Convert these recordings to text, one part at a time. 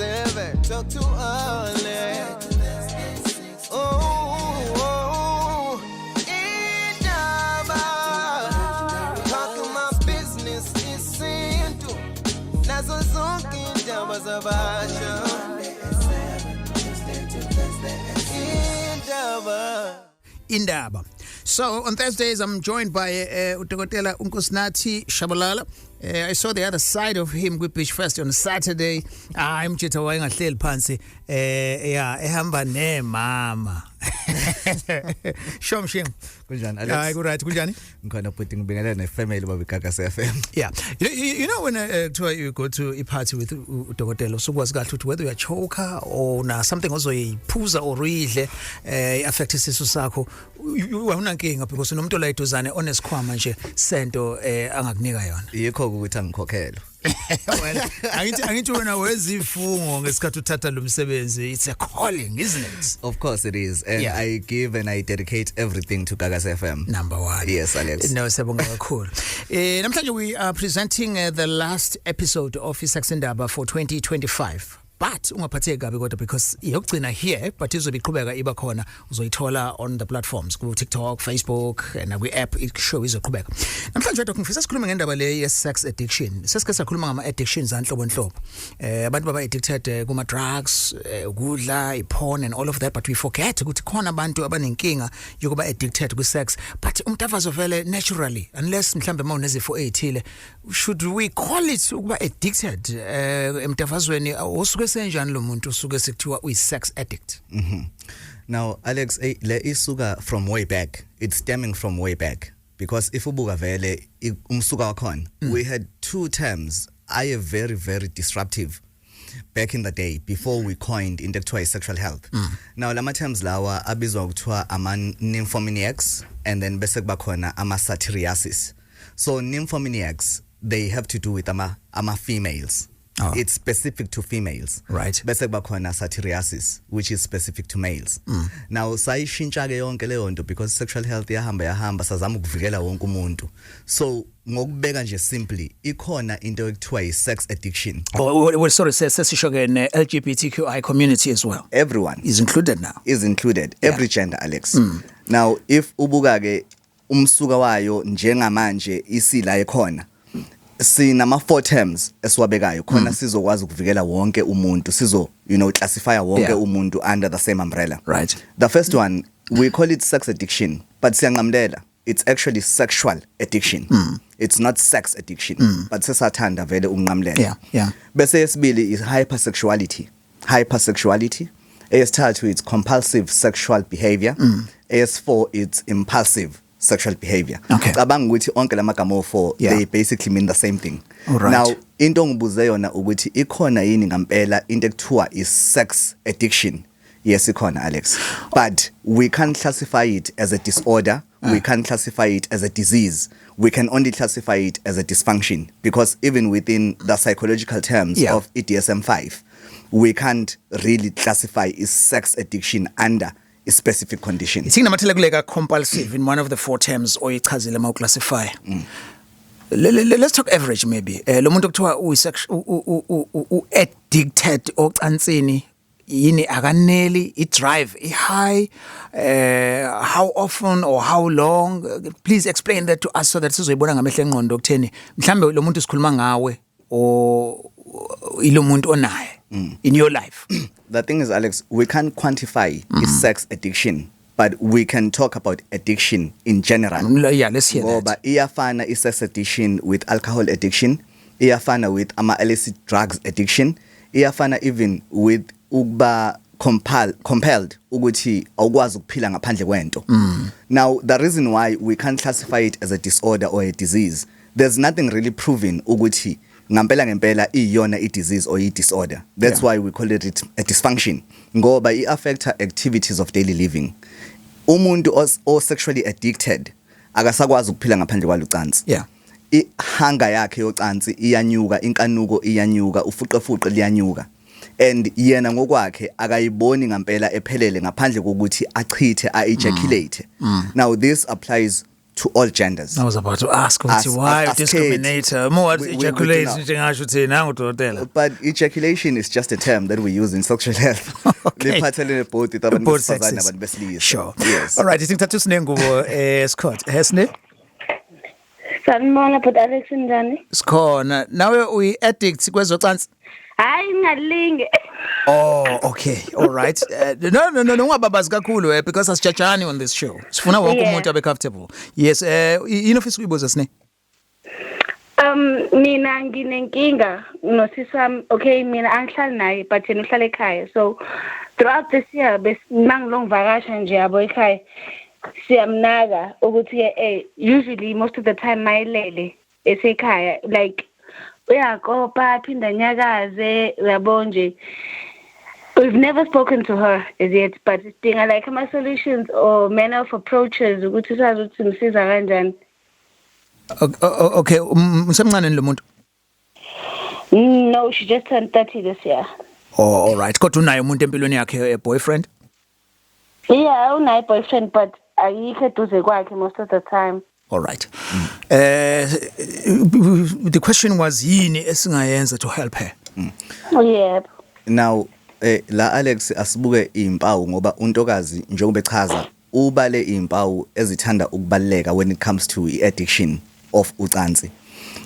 7. Talk to Alex. Oh, indaba. Talk my business isintu. Nazo zonke indaba zabasha. Indaba. Indaba. So on Thursdays, I'm joined by Udokotela Unkosinathi Shabalala. I saw the other side of him kwi Beach Fest on Saturday. Ah, umjita wayengahleli phansi, yeah, ehamba nemama. Shom shim. Kunjani, Alex? Hayi, ku right, kunjani? Ngikhona bhuti, ngibingelela nefamily babe FM. Yeah. You know when kuthiwa you go to a party with udokotela, usukwazi kahle ukuthi whether you are choker or na something ozoyiphuza or uyidle affect isisu sakho, awunankinga because unomuntu la eduzane onesikhwama nje sento angakunika yona. Yikho ukuthi angikhokhelwa. Well, angithi wena wezifungo ngesikhathi uthatha lo msebenzi. It's a calling, isn't it? Of course it is, and I give and I dedicate everything to Gagasi FM. Number 1. Yes, Alex. No, siyabonga kakhulu. Namhlanje we are presenting the last episode of iSex Indaba for 2025. But ungaphatheki kabi kodwa because iyokugcina here, but izobe iqhubeka iba khona, uzoyithola on the platforms, ku TikTok, Facebook na kwi app, ishow izoqhubeka. Namhlanje doc ngifisa sikhulume ngendaba le ye sex addiction. Sesike sakhuluma ngama addictions anhlobo nhlobo. Abantu baba addicted kuma drugs, ukudla, iporn and all of that, but we forget ukuthi khona abantu abanenkinga yokuba addicted ku sex, but umtavazo vele naturally, unless mhlambe mawunezifo ezithile, should we call it ukuba addicted emtavazweni? Osuke senjani lo muntu usuke sekuthiwa uyi sex addict? Now Alex, le isuka from way back. It's stemming from way back because if ubuka vele umsuka wakhona, we had two terms aye very very disruptive back in the day before we coined into ekuthiwa sexual health. Now lama terms lawa abizwa kuthiwa ama nymphomaniacs and then bese kuba khona ama satyriasis. So nymphomaniacs, they have to do with ama females. Oh. It's specific to females. Bese kuba khona satyriasis, which is specific to males. Now sayishintsha ke yonke leyo nto because sexual health yahamba yahamba, sazama ukuvikela wonke umuntu. So ngokubeka nje simply, ikhona into ekuthiwa i sex addiction. Oh, well, sorry, sesisho ke ne LGBTQI community as well Everyone is included now. Is included, every gender, Alex. Now if ubuka ke umsuka wayo njengamanje isila ekhona, sinama four terms esiwabekayo khona sizokwazi ukuvikela wonke umuntu, sizo classify wonke umuntu under the same umbrella. The first one, we call it sex addiction, but siyanqamulela, it's actually sexual addiction. It's not sex addiction, but sesathanda vele ukunqamulela. Bese yesibili is hypersexuality, hypersexuality. Eyesithathu, it's compulsive sexual behavior. Eyesi-4, it's impulsive sexual behavior. Cabanga ukuthi onke lamagama o4, they basically mean the same thing. Now into ongibuze yona ukuthi ikhona yini ngempela into ekuthiwa is sex addiction? Yes, ikhona, Alex, but we can't classify it as a disorder. We can't classify it as a disease. We can only classify it as a dysfunction because even within the psychological terms of i-DSM-5, we can't really classify is sex addiction under a specific condition. Ithi nginamathela kuleka compulsive in one of the four terms oyichazile ma uclassify. Let's talk average maybe. Lo muntu okuthiwa uyi u addicted ocansini, yini, akaneli, i drive i high, how often or how long? Please explain that to us so that sizoyibona ngamehlo engqondo ukutheni mhlambe lo muntu sikhuluma ngawe or ilo muntu onaye in your life. The thing is, Alex, we can't quantify sex addiction, but we can talk about addiction in general. Yeah, let's hear Ngoba that. Iyafana i-sex addiction with alcohol addiction, iyafana with ama illicit drugs addiction, iyafana even with ukuba compelled ukuthi awukwazi ukuphila ngaphandle kwento. Now the reason why we can't classify it as a disorder or a disease, there's nothing really proven ukuthi ngampela ngempela iyona i-disease or i-disorder. That's why we call it a dysfunction, ngoba i-affecta activities of daily living. Umuntu o sexually addicted akasakwazi ukuphila ngaphandle kwalocansi. Ihunger yakhe yocansi iyanyuka, inkanuko iyanyuka, ufuqefuqe liyanyuka, and yena ngokwakhe akayiboni ngampela ephelele ngaphandle kokuthi achithe, a-ejaculate. Now this applies to all genders. I was about to ask ukuthi why As kids, discriminator more we do ejaculate not. njengasho uthi nangu dokotela. But ejaculation is just a term that we use in sexual health. Okay. Liphathelene both with abantu Both besifazane sexes. nabantu besilisa. Sure. Yes. All right, sithatha uSinengubo Scott. Hesne? Sanibona, but Alex, njani? Sikhona. Nawe uyi addict kwezocansi? Hayi, ngingalinge. Oh, okay. All right. No, ungababazi kakhulu because asijajani on this show. Sifuna wonke umuntu abe comfortable. Yes, yini ofisa ukuyibuza, Sine? Mina nginenkinga nosisi wami. Okay, mina angihlali naye, but yena uhlala ekhaya. So throughout this year mangilongivakasha nje yabo ekhaya, siyamnaka ukuthi ke usually most of the time mayilele esekhaya, like uyakopa aphinda anyakaze, uyabo nje. We've never spoken to her as yet, but sidinga like ama-solutions or manner of approaches ukuthi sazi ukuthi simsiza kanjani. Okay, usemncane lo muntu? No, she just turned 30 this year. Oh, all right. Kodwa unaye umuntu empilweni yakhe, a boyfriend? Yeah, unaye boyfriend, but ayikho eduze kwakhe most of the time. All right. The question was yini esingayenza to help her? Yep. Now la, Alex, asibuke izimpawu ngoba untokazi njengoba echaza ubale izimpawu ezithanda ukubaleka when it comes to i-addiction of ucansi.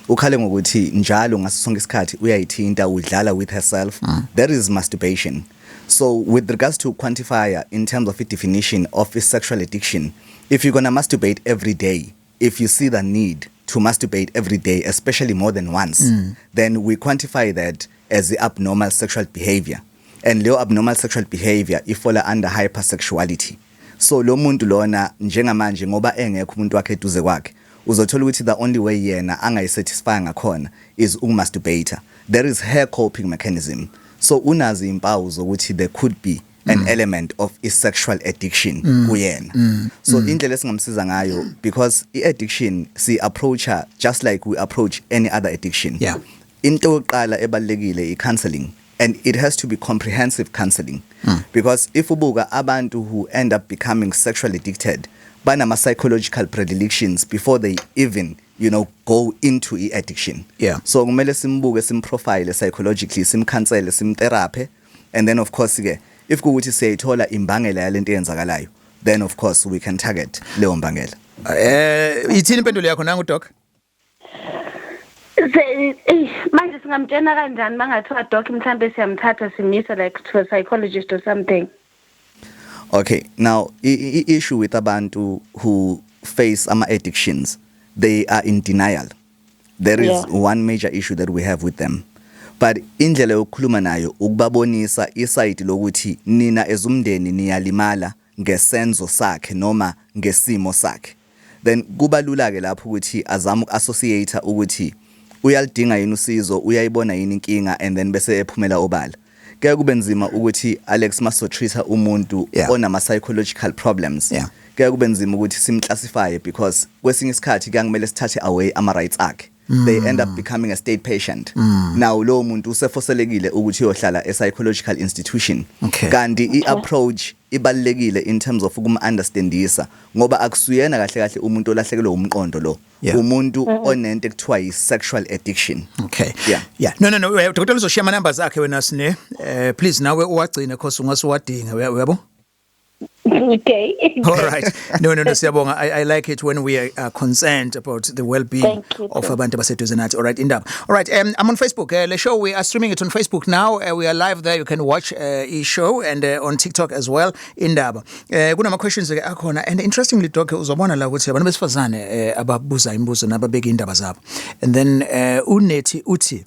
Ukhale ngokuthi njalo ngaso sonke isikhathi uyayithinta, udlala with herself. That is masturbation. So with regards to quantifier in terms of a definition of a sexual addiction, if you're going to masturbate every day, if you see the need to masturbate every day, especially more than once, then we quantify that as the abnormal sexual behavior, and leyo abnormal sexual behavior ifola under hypersexuality. So lo muntu lona njengamanje, ngoba engekho umuntu wakhe eduze kwakhe, uzothola ukuthi the only way yena angayisatisfy ngakhona is ukumasturbate. There is her coping mechanism. So unazi impawu zokuthi there could be an element of i-sexual addiction kuyena. So indlela esingamsiza ngayo, because i-addiction si-approacha just like we approach any other addiction, into yokuqala ebalulekile i-counseling, and it has to be comprehensive counseling, because if ubuka abantu who end up becoming sexually addicted banama psychological predilections before they even go into i-addiction. So kumele simbuke, simprofile psychologically, simcounsele, simtherapy, and then of course ke if kuwukuthi siyayithola imbangela yalento eyenzakalayo, then of course we can target leyo mbangela. Ithini impendulo yakho nangu, doc? Manje singamtshena kanjani mangathiwa, doc, mhlambe siyamthatha simisa like to a psychologist or something? Okay, now issue with abantu who face ama addictions, they are in denial. There is one major issue that we have with them. But indlela yokukhuluma nayo ukubabonisa iside lokuthi nina ezumndeni niyalimala ngesenzo sakhe noma ngesimo sakhe. Then kuba lula ke lapho ukuthi azame ukuassociate ukuthi uyalidinga yini usizo, uyayibona yini inkinga, and then bese ephumela obala. Kuya kube nzima ukuthi, Alex, masotreat umuntu onama psychological problems, kuya kube nzima ukuthi simclassify because kwesinye isikhathi kuyangemele sithathe away ama rights akhe. They end up becoming a state patient. Now lo muntu usefoselekile ukuthi uyohlala e psychological institution, kanti i-approach ibalulekile in terms of ukum-understandisa ngoba akusuyena kahle kahle umuntu olahlekelwe umqondo lo, umuntu onento ekuthiwa yi-sexual addiction. Okay. Yeah. Yeah. No, dokotela uzoshiya ama numbers akhe wena Sine. Please nawe uwagcine cause ungasuwadinga, uyabo? Okay. All right. No, siyabonga. I like it when we are concerned about the well-being Thank you, of too. Abantu abaseduze nathi. All right, indaba. All right, I'm on Facebook. The show, we are streaming it on Facebook now. We are live there. You can watch e-show and on TikTok as well. Indaba. Kunama questions ke akhona, and interestingly, doc, uzobona la ukuthi abantu besifazane ababuza imibuzo nababeka indaba zabo. And then unethi uthi,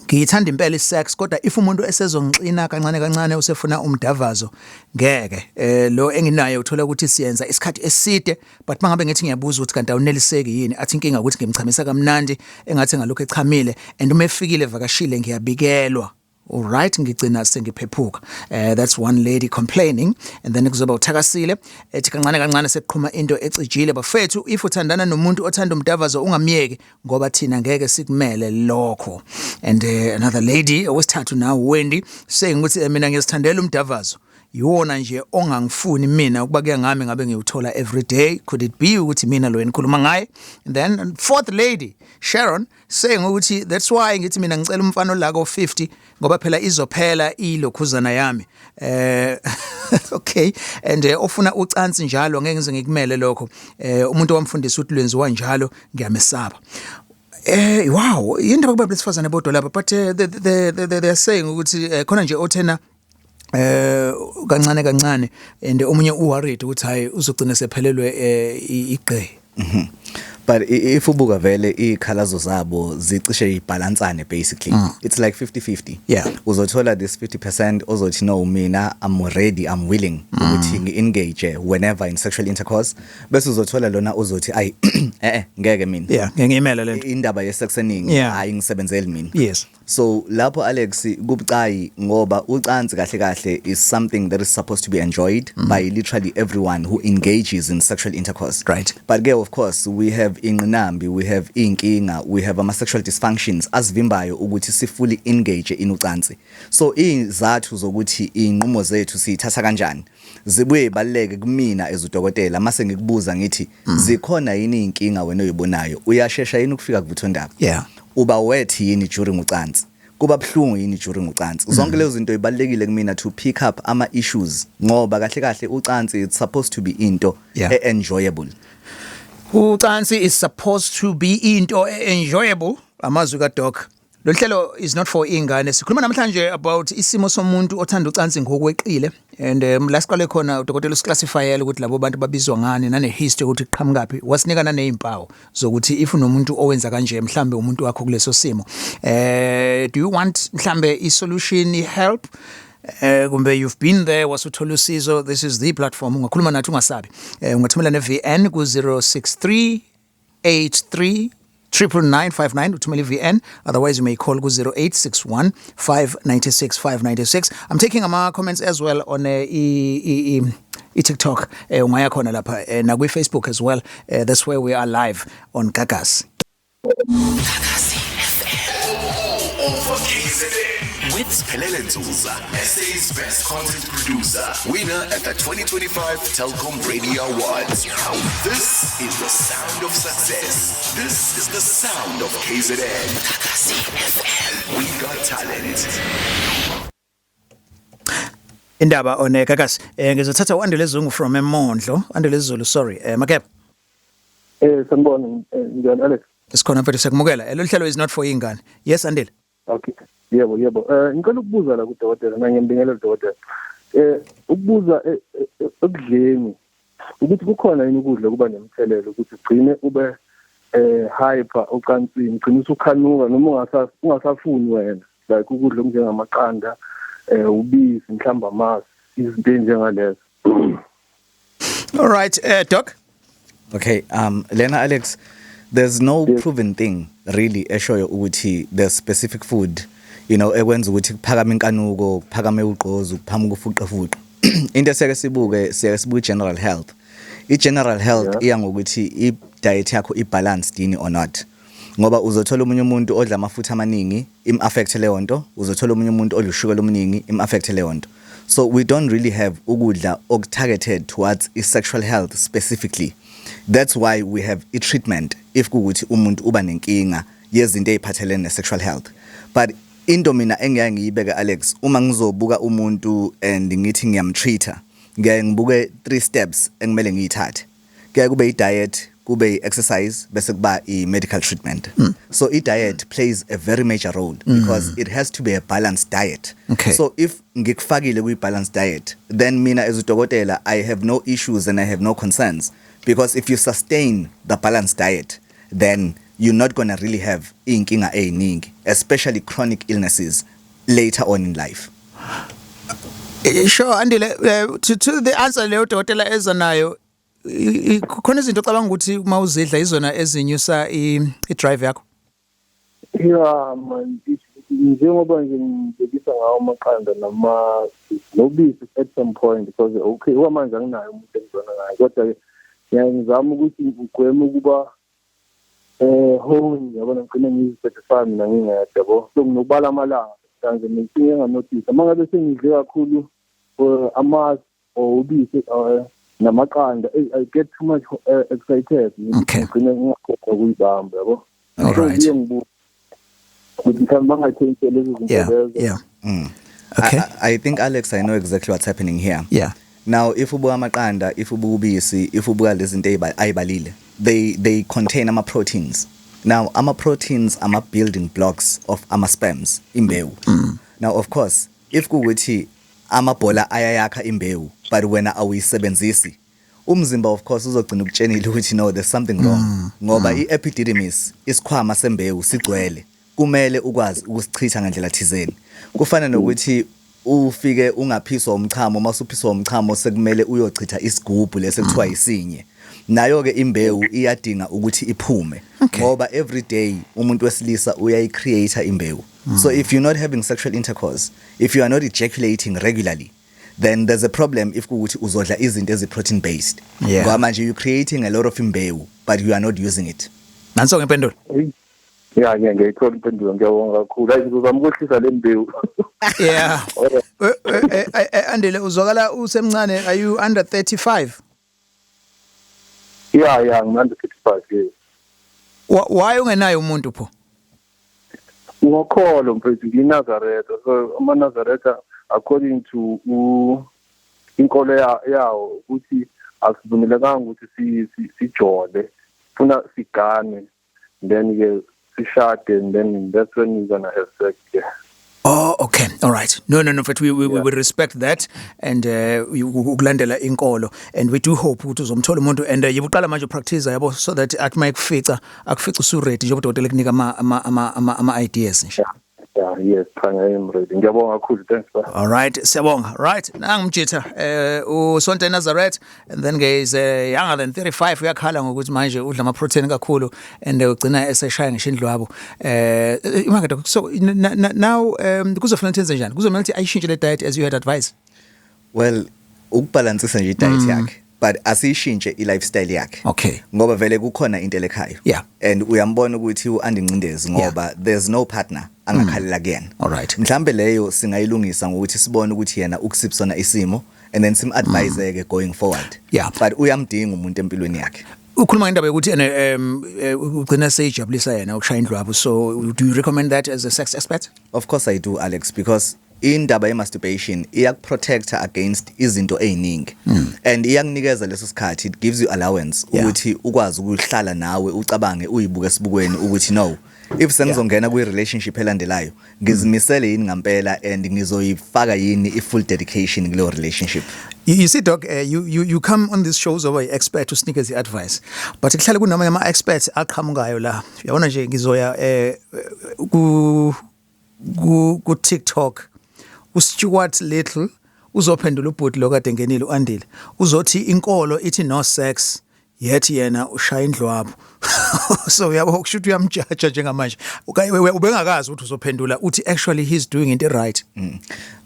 "Ngiyithanda impela isex, kodwa if umuntu esezongixina kancane kancane usefuna umdavazo, ngeke. Lo enginayo uthola ukuthi siyenza isikhathi eside, but mangabe ngithi ngiyabuza ukuthi kanti awuneliseki yini, athi inkinga ukuthi ngimchamisa kamnandi engathi ngalokho echamile, and uma efikile evakashile ngiyabikelwa. All right, ngigcina sengiphephuka." That's one lady complaining. And then kuzoba uthakasile ethi kancane kancane sekuqhuma into ecijile. "Bafethu, if uthandana nomuntu othanda umdavazo, ungamyeki ngoba thina ngeke sikumele lokho." And another lady, owesithathu now, Wendy, saying ukuthi, "Mina ngiyasithandela umdavazo." Iwona nje ongangifuni mina. Ukuba kuya ngami ngabe ngiwuthola every day. Could it be ukuthi mina lo enikhuluma ngaye? And then fourth lady, Sharon, saying ukuthi that's why ngithi mina ngicela umfana la ko 50, ngoba phela izophela ilokhuzana yami. Okay, and ofuna ucansi njalo, ngeke ngize ngikumele lokho. Umuntu owamfundisa ukuthi lwenziwa njalo ngiyamesaba. Wow, yindaba kuba besifazane bodwa lapha, but they are saying ukuthi khona nje othena kancane kancane, and omunye u-worried ukuthi hayi, uzogcina sephelelwe igqe. But if ubuka vele izikhalazo zabo zicishe ibalansane basically. It's like 50-50. Uzothola this 50% ozothi, "No, mina I'm ready, I'm willing ukuthi ngi-engage whenever in sexual intercourse." Bese uzothola lona uzothi, "Ay, ngeke mina." Yeah, ngeke ngiyimele lento. Indaba ye-sex eningi hayi, ngisebenzeli mina. So lapho, Alex, kubucayi ngoba ucansi kahle kahle is something that is supposed to be enjoyed by literally everyone who engages in sexual intercourse. But ke of course we have ingqinambi, we have inkinga, we have ama sexual dysfunctions asivimbayo ukuthi si fully engage in ucansi. So izathu zokuthi inqumo zethu siyithatha kanjani zibuye ibaluleke kumina as udokotela mase ngikubuza ngithi, zikhona yini inkinga wena oyibonayo? Uyashesha yini ukufika kuvuthondaba? Uba wet yini during ucansi? Kuba buhlungu yini during ucansi? Zonke lezo zinto ibalulekile kumina to pick up ama issues, ngoba kahle kahle ucansi, it's supposed to be into enjoyable. Ucansi is supposed to be into enjoyable, amazwi kaDoc. Lo hlelo is not for ingane. Sikhuluma namhlanje about isimo somuntu othanda ucansi ngokweqile, and la siqale khona udokotela usiclassifyela ukuthi labo bantu babizwa ngani, nane history ukuthi qhamukaphi, wasinika nanezimpawu zokuthi if unomuntu owenza kanje, mhlambe umuntu wakho kuleso simo. Do you want mhlambe i solution, i help, kumbe you've been there wasuthola usizo? This is the platform, ungakhuluma nathi, ungasabi. Ungathumela ne VN ku 063 83 99959, uthumele i-VN. Otherwise you may call ku 0861 596 596. I'm taking ama comments as well on i TikTok. Ungaya khona lapha na kwi Facebook as well. That's where we are live on Gagasi. Gagasi FM. With Sphelele Nzuza, SA's best content producer, winner at the 2025 Telkom Radio Awards. This is the sound of success. This is the sound of KZN. Gagasi FM. We got talent. Indaba on Gagasi. Ngizothatha uAndile Zungu from eMondlo. Andile Zulu, sorry. Makep. Sanibona, njani Alex? Sikhona mfethu, siyakumukela. Lo hlelo is not for ingane. Yes, Andile. Okay. Yebo. Ngicela ukubuza la kudokotela, na ngiyambingelela udokotela. Ukubuza ekudleni ukuthi kukhona yini ukudla kuba nemthelelo ukuthi ugcine ube hyper ocansini, ugcine usukhanuka noma ungasafuni wena, like ukudla okunjengamaqanda, ubisi, mhlawumbe amasi, izinto ezinjengalezo. All right, Doc. Okay, lena Alex, there's no Yes. proven thing really eshoyo ukuthi there's specific food ekwenza ukuthi kuphakame inkanuko, kuphakame ugqozi, kuphakame ukufuqa fuqa. Into eseke sibuke, siyake sibuke general health. I general health iya ngokuthi i diet yakho i balanced yini or not. Ngoba uzothola omunye umuntu odla amafutha amaningi, im affect leyo nto, uzothola omunye umuntu odla ushukela omningi, im affect leyo nto. So we don't really have ukudla okutargeted towards i-sexual health specifically. That's why we have i-treatment if kuwukuthi umuntu uba nenkinga yezinto ey'phathelene ne-sexual health. But into mina engiyaye ngiyibeke, Alex, uma ngizobuka umuntu and ngithi ngiyamtreat-a, ngiyaye ngibuke three steps ekumele ngiyithathe. Kuyaye kube i-diet, kube i-exercise, bese kuba i-medical treatment. So i-diet plays a very major role because it has to be a balanced diet. So if ngikufakile kwi-balanced diet, then mina as udokotela I have no issues and I have no concerns, because if you sustain the balanced diet, then you're not going to really have iy'nkinga ey'ningi, especially chronic illnesses later on in life. Sure, Andile, to the answer leyo dokotela eza nayo, khona izinto ocabanga ukuthi uma uzidla izona ezinyusa i drive yakho? Yeah man, njengoba nje ngibekisa ngawo amaqanda nama nobisi at some point, because okay, okwamanje anginayo umuntu engizona ngayo, kodwa ngiyaye ngizame ukuthi ngigweme ukuba horny, yabona, ngigcine ngizi-satisfy mina ngingedwa, yabo. So nginokubala amalanga, manje ngifike nganothisa uma ngabe sengidle kakhulu. Amasi or ubisi namaqanda, I get too much excited, ngigcine ngingakhohlwa ukuyibamba, yabo. All So right. ngiye ngibuze ukuthi mhlawumbe bangatshentshe lezi zinto lezo. Okay. I think, Alex, I know exactly what's happening here. Now, if ubuka amaqanda, if ubuka ubisi, if ubuka lezi zinto ayibalile, they contain ama proteins. Now, ama proteins ama building blocks of ama sperms, imbewu. Now, of course, if kuwukuthi amabhola ayayakha imbewu, but wena awuyisebenzisi, umzimba of course uzogcina ukutshenile ukuthi no, there's something wrong, ngoba i-epididymis, isikhwama sembewu, sigcwele, kumele ukwazi ukusichitha ngendlela thizeni. Kufana nokuthi ufike ungaphiswa umchamo, masuphiswa umchamo sekumele uyochitha isigubhu lesi kuthiwa isinye. Nayo ke imbewu iyadinga ukuthi iphume, ngoba every day umuntu wesilisa uyayicreate imbewu. So if you're not having sexual intercourse, if you are not ejaculating regularly, then there's a problem if kuwukuthi uzodla izinto ezi-protein based, ngoba manje you're creating a lot of imbewu but you are not using it. Nanso ngempendulo. Ya, ngiyayithola impendulo, ngiyabonga kakhulu. Hayi, ngizozama ukwehlisa le mbewu. Andile, uzwakala usemncane. Are you under 35? Ya, ngina-under 35, yes. Why ungenayo umuntu pho? Ngokholo, mfethu, ngiyiNazaretha. So amaNazaretha, according to inkolo yawo, ukuthi asivumelekanga ukuthi sijole, funa sigane, then ke sishade, and then that's when we're gonna have sex, yeah. Oh, okay. All right. No, but we respect that and ukulandela inkolo, and we do hope ukuthi uzomthola umuntu and yibuqala manje practice, yabo, so that athi mayekufica akufica usu ready, njengoba udokotela kunika ama ideas nje. Yeah, yes, cha, I am ready. Ngiyabonga kakhulu, thanks, bye. All right, siyabonga. Right, nangumjitha usonto Nazareth and then ke is younger than 35, uyakhala ngokuthi manje udla ama protein kakhulu and ugcina eseshaya ngisho indlwabo. Imaka, so now kuzofanele tenze njani? Kuzomela ukuthi ayishintshe le diet as you had advised. Well, ukubalansisa nje i-diet yakhe, but asiyishintshe i-lifestyle yakhe, ngoba vele kukhona into elekhayo and uyambona ukuthi u-andincindezi ngoba there's no partner angakhalela kuyena. All right. Mhlambe leyo singayilungisa ngokuthi sibone ukuthi yena ukusiphi sona isimo and then sim-advise ke going forward, but uyamdinga umuntu empilweni yakhe. Ukhuluma ngendaba yokuthi ene ugcina seyijabulisa yena ukushaya indlwabo, so do you recommend that as a sex expert? Of course I do, Alex, because indaba ye-masturbation iyakuprotecta against izinto ey'ningi and iyakunikeza leso sikhathi, it gives you allowance ukuthi ukwazi ukuhlala nawe ucabange, uyibuke esibukweni ukuthi no, if sengizongena kwi-relationship elandelayo, ngizimisele yini ngampela and ngizoyifaka yini i-full dedication kuleyo relationship. You see, Doc, you come on these shows over expert to sneak as the advice. But kuhlale kunamanye ama experts aqhamukayo la. Uyabona nje, ngizoya ku TikTok. uStuart Little uzophendula ubhuti lo kade ngenile uAndile. Uzothi inkolo ithi no sex, yet yena ushaya indlwabo. So uyabo kusho ukuthi uyamjaja njengamanje. Ubengakazi ukuthi uzophendula uthi actually he's doing it right.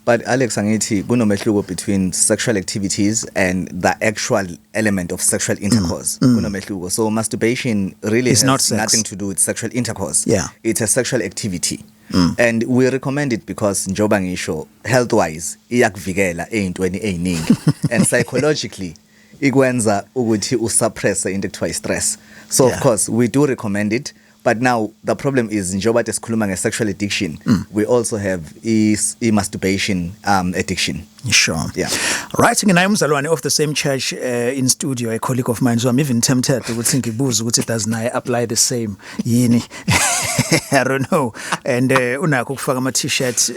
But Alex, angithi kunomehluko between sexual activities and the actual element of sexual intercourse. Kunomehluko. So masturbation really It's has not sex. Nothing to do with sexual intercourse. It's a sexual activity. And we recommend it because, njoba ngisho, health wise iyakuvikela ey'ntweni ey'ningi and psychologically ikwenza ukuthi usuppress into ekuthiwa i-stress. So of course we do recommend it, but now the problem is, njengoba kade sikhuluma nge-sexual addiction, we also have i-masturbation addiction. Sure. Yeah. Right, nginaye umzalwane of the same church in studio, a colleague of mine, so I'm even tempted ukuthi ngibuze ukuthi does naye apply the same yini. I don't know. And unakho ukufaka ama t-shirt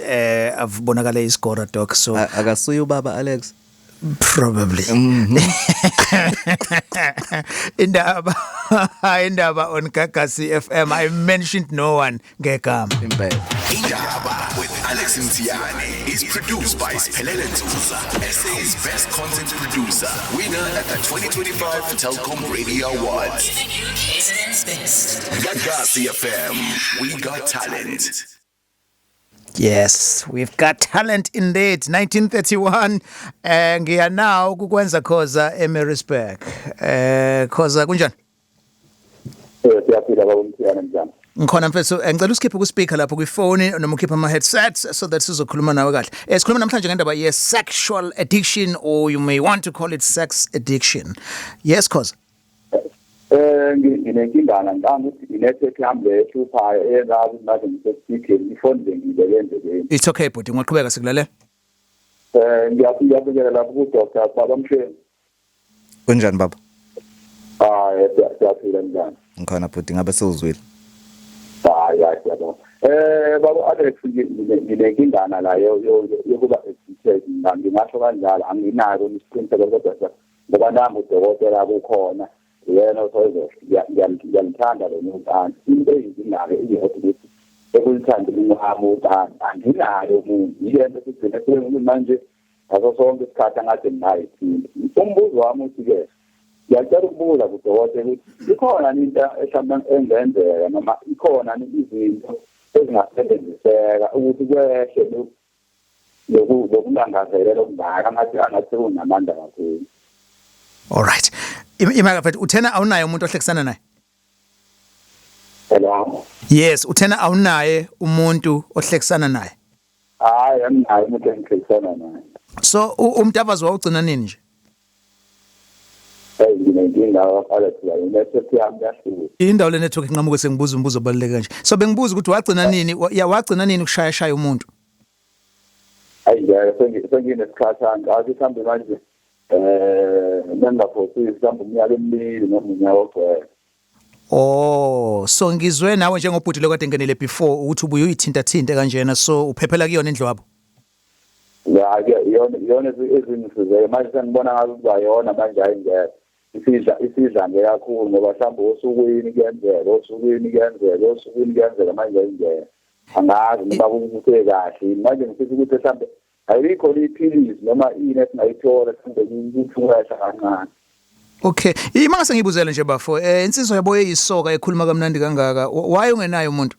avubonakala isigora, doc, so Akasuye ubaba, Alex? Probably. Indaba on Gagasi FM. I mentioned no one ngegama. Impela. Indaba with Alex Mthiyane is produced by Sphelele Nzuza, SA's best content producer, winner at the 2025 Telkom Radio Awards. Giving you KZN's best. Gagasi FM, we got talent. Yes, we've got talent indeed. 1931, ngiya now kukwenza Khoza eMaritzburg. Khoza, kunjani? Siyaphila, baba Mthiyane, njani? Ngikhona mfethu, ngicela usikhiphe ku speaker lapho kwifoni noma ukhiphe ama headsets so that sizokhuluma nawe kahle. Sikhuluma namhlanje ngendaba ye sexual addiction, or you may want to call it sex addiction. Yes, cause Nginenkingana, ngicabanga ukuthi i-network yami le ehluphayo eyenza ukuthi manje ngisespeaker, ifoni bengiyibeke endleleni. It's okay bhuti, ngiyaqhubeka, sikulalela. Ngiyabingelela lapho ku-Dr. Baba Msheni. Kunjani baba? Hayi, siyaphila, njani? Ngikhona bhuti, ngabe sewuzwile? Hayi hayi, siyabonga. Baba Alex, nginenkingana la yokuba addicted, ngingasho kanjalo, anginayo isiqiniseko kodwa ngoba nami udokotela kukhona yena osozo, ngiyalithanda lona ucansi. Into eyinkinga-ke iyodwa ukuthi ekulithandeni kwami ucansi anginayo umuntu, yile nto sigcine sebengukuthi manje ngaso sonke isikhathi angathi ngingayithinta. Umbuzo wami uthi-ke, ngiyacela ukubuza kudokotela ukuthi ikhona into mhlawumbe engenzeka noma ikhona izinto ezingasebenziseka ukuthi kwehle lokulangazelela okungaka angathi kunamandla kakhulu? All right. Imaka mfethu, uthena awunaye umuntu ohlekisana naye? Hello? Yes, uthena awunaye umuntu ohlekisana naye? Hayi, anginaye umuntu engihlekisana naye. So umdavazo wawugcina nini nje? Hey, nginenkinga Alex, la i-network yami yahluka. Indawo le network inqamuke sengibuza umbuzo obaluleke kanje. So bengibuza ukuthi wagcina nini, wagcina nini ukushaya shaya umuntu? Hayi ngeke, senginesikhathi, angazi mhlawumbe manje nengingaphosisi mhlawumbe iminyaka 2 noma unyaka ogcwele. Oh, so ngizwe nawe njengobhuti lokade ngenile before ukuthi ubuye uyithinta thinte kanjena, so uphephela kuyona indlwabo. Ya ke, iyona ezingisize manje, sengibona ngathi kuba yona manje, hayi ngeke, isidla nje kakhulu ngoba mhlawumbe osukwini kuyenzeka, osukwini kuyenzeka, osukwini kuyenzeka, manje ayingeke, angazi noma kuthe kahle. Manje ngifisa ukuthi mhlawumbe ayikho iphilisi noma ini esingayithola mhlawumbe ukuthi kwehla kancane. Okay, ima ngase ngibuzele nje bafo, insizwa yabo eyisoka ekhuluma kamnandi kangaka, why ungenayo umuntu?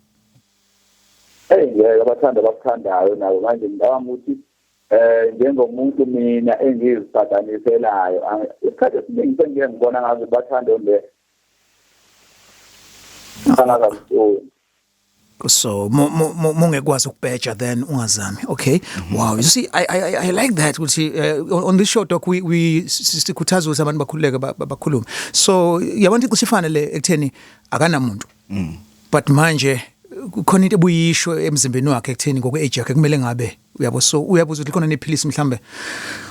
Hey ngeke, abathanda abakuthandayo nabo. Manje ngicabanga ukuthi njengomuntu mina engiziphathaniselayo, isikhathi esiningi sengiye ngibona ngazi bathanda le angakamtoli. So mungekwazi ukubheja then ungazami. Okay. Wow, you see, I like that ukuthi on this show, doc, we sikhuthaza ukuthi abantu bakhululeke bakhulume. So yabona icishe ifane le ekutheni akanamuntu. But manje kukhona into ebuyisho emzimbeni wakhe ekutheni ngokwe age yakhe kumele ngabe uyabo, so uyabuza ukuthi khona nephilisi mhlambe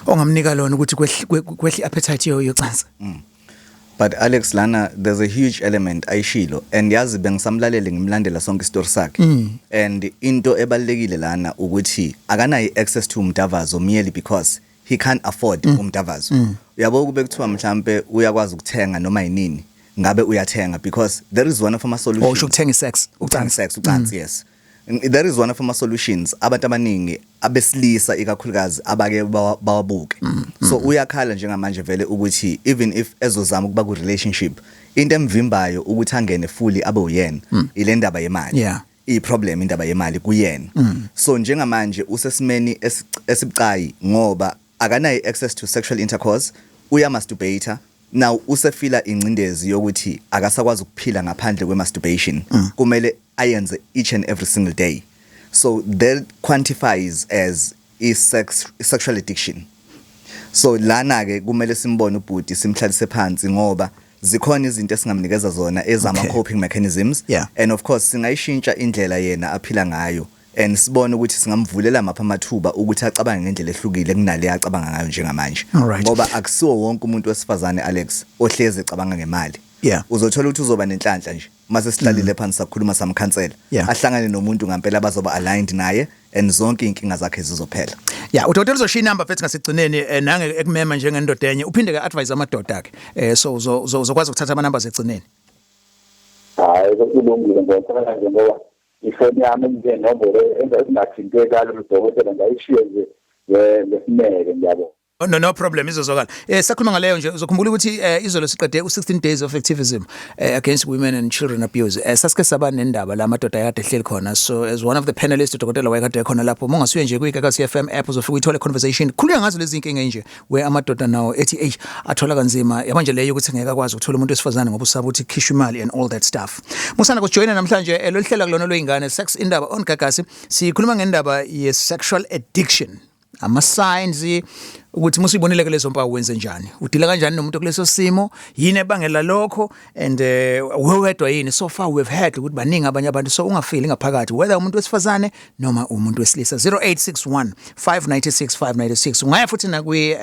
ongamnika lona ukuthi kwehle appetite yocansi. But Alex, lana there's a huge element ayishilo, and yazi bengisamlalele, ngimlandela sonke isitori sakhe, and into ebalekile lana ukuthi akanayo access to umdavazo merely because he can't afford umdavazo. Uyabo, kube kuthiwa mhlambe uyakwazi ukuthenga noma yinini, ngabe uyathenga, because there is one of ama solutions. Or usho ukuthenga isex? Ucansi, sex, ucansi, yes. There is one of ama solutions abantu abaningi abesilisa ikakhulukazi abake bawabuke. So uyakhala njengamanje vele ukuthi even if ezozama ukuba ku relationship, into emvimbayo ukuthi angene fully abe uyena ile ndaba yemali. I-problem indaba yemali kuyena. So njengamanje usesimeni esibucayi ngoba akanayo access to sexual intercourse, uya masturbate now, usefila ingcindezi yokuthi akasakwazi ukuphila ngaphandle kwe-masturbation, kumele ayenze each and every single day. So that quantifies as i-sex sexual addiction. So lana ke kumele simbone ubhuti, simhlalise phansi, ngoba zikhona izinto esingamnikeza zona ezama coping mechanisms, and of course singayishintsha indlela yena aphila ngayo and sibone ukuthi singamvulela mapha amathuba ukuthi acabange ngendlela ehlukile kunale acabanga ngayo njengamanje, ngoba akusiwo wonke umuntu wesifazane, Alex, ohlezi ecabanga ngemali. Uzothola ukuthi uzoba nenhlanhla nje mase sihlalile phansi sakhuluma, samkhansela, ahlangane nomuntu ngempela bazoba aligned naye and zonke inkinga zakhe zizophela. Yeah, udokotela uzoshiya inamba mfethu ngasigcineni, nange ekumema njengendoda enye, uphinde ke advise amadoda akhe. So uzokwazi ukuthatha ama numbers egcineni. Hayi, kulungile, ngiyacela nje ngoba ifoni yami ngenombolo engathinteka lo dokotela, ngayishiye nje ngesineke, ngiyabonga. No problem, izozwakala. Sakhuluma ngaleyo nje, uzokhumbula ukuthi izolo siqede u16 days of activism against women and children abuse. Sasike saba nendaba la madoda ayade ehleli khona. So as one of the panelists, udokotela wayekade ekhona lapho. Mongasuye nje kwiGagasi FM app, uzofika uyithole conversation. Khulunywa ngazo lezi inkinga nje where amadoda nawo ethi hey, athola kanzima. Yabo nje leyo ukuthi ngeke akwazi ukuthola umuntu wesifazane ngoba usaba ukuthi khishwa imali and all that stuff. Musana kujoyina namhlanje lolu hlelo kulona lweyingane, Sex Indaba on Gagasi. Sikhuluma ngendaba ye sexual addiction, ama signs ukuthi musuyibonile ke lezo mpawu, wenze njani, udila kanjani nomuntu kuleso simo, yini ebangela lokho and wewedwa yini. So far we've heard ukuthi baningi abanye abantu, so ungafili ngaphakathi, whether umuntu wesifazane noma umuntu wesilisa. 0861 596 596. Ungaya futhi na kwi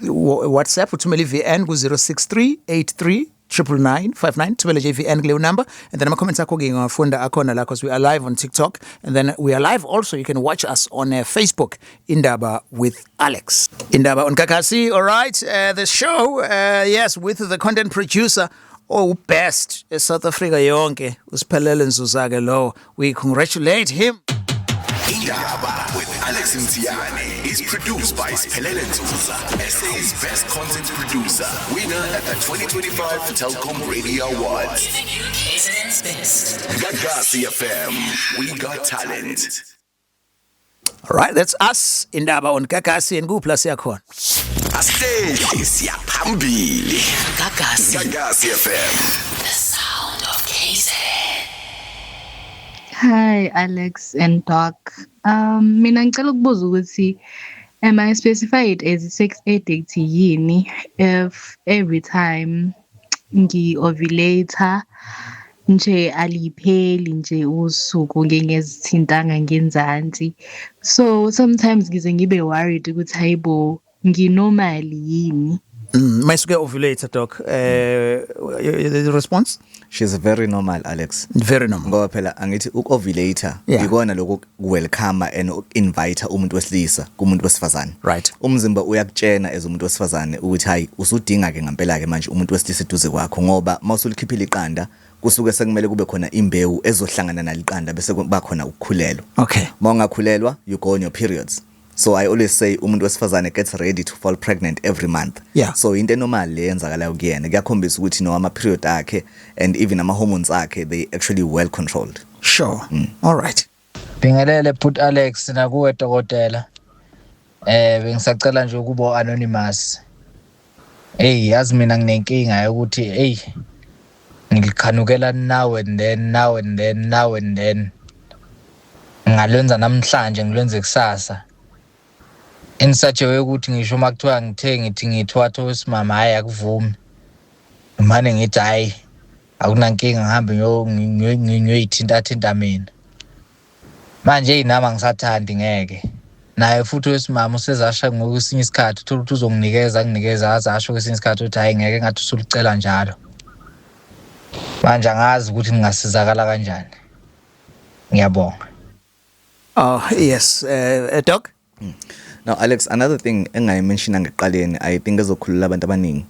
WhatsApp, uthumele i-VN ku 063 83 99959. Thumele nje i-VN kuleyo number and then ama-comments akho ke ngawafunda, akhona la because we are live on TikTok and then we are live also, you can watch us on Facebook, Indaba with Alex, Indaba on Gagasi. All right, the show, yes, with the content producer oh best eSouth Africa yonke, uSiphelele Nzuza ke lo. We congratulate him. Indaba with Alex Mthiyane is produced by Sphelele Nzuza, SA's best content producer, winner at the 2025 Telkom Radio Awards. Giving you KZN's best. Gagasi FM, we got talent. All right, that's us, Indaba on Gagasi, and kuphi la siyakhona? Asihlehli, siyaphambili. Gagasi. Gagasi FM. The sound of KZN. Hi Alex and Doc. Mina ngicela ukubuza ukuthi am I specified as a sex addict yini if every time ngi-ovulate nje alipheli nje usuku ngingezithintanga ngenzansi? So sometimes ngize ngibe worried ukuthi hayibo, nginormal yini? Mayisuke ovulate, doc, the response? She's very normal, Alex. Very normal. Ngoba phela angithi uku-ovulate ikona lokhu welcome and invite umuntu wesilisa kumuntu wesifazane. Umzimba uyakutshena as umuntu wesifazane ukuthi hayi, usudinga ke ngempela ke manje umuntu wesilisa eduze kwakho, ngoba mawusulikhiphila iqanda kusuke sekumele kube khona imbewu ezohlangana naliqanda bese kuba khona ukukhulelwa. Mawungakhulelwa, you go on your periods. So I always say umuntu wesifazane gets ready to fall pregnant every month. So into enormal le yenzakalayo kuyena kuyakhombisa ukuthi no, ama period akhe and even ama hormones akhe, they actually well controlled. Sure. All right. Bingelele put Alex nakuwe dokotela. Bengisacela nje ukuba anonymous. Hey, yazi mina nginenkinga yokuthi hey, ngilikhanukela now and then, now and then, now and then. Ngalwenza namhlanje, ngilwenze kusasa. In such a way ukuthi ngisho uma kuthiwa ngithe ngithi ngithwatha wesimama, hayi, akuvumi. Mane ngithi hayi, akunankinga, ngihambe ngiyoyithinta thinta mina. Manje hey, nami angisathandi, ngeke. Naye futhi wesimama usezasha ngokwesinye isikhathi, uthola ukuthi uzonginikeza, anginikeza, aze asho kwesinye isikhathi ukuthi hayi, ngeke, ngathi usulicela njalo. Manje angazi ukuthi ngingasizakala kanjani. Ngiyabonga. Oh yes, doc. Now Alex, another thing engayimention ngekuqaleni, I think ezokhulula abantu abaningi.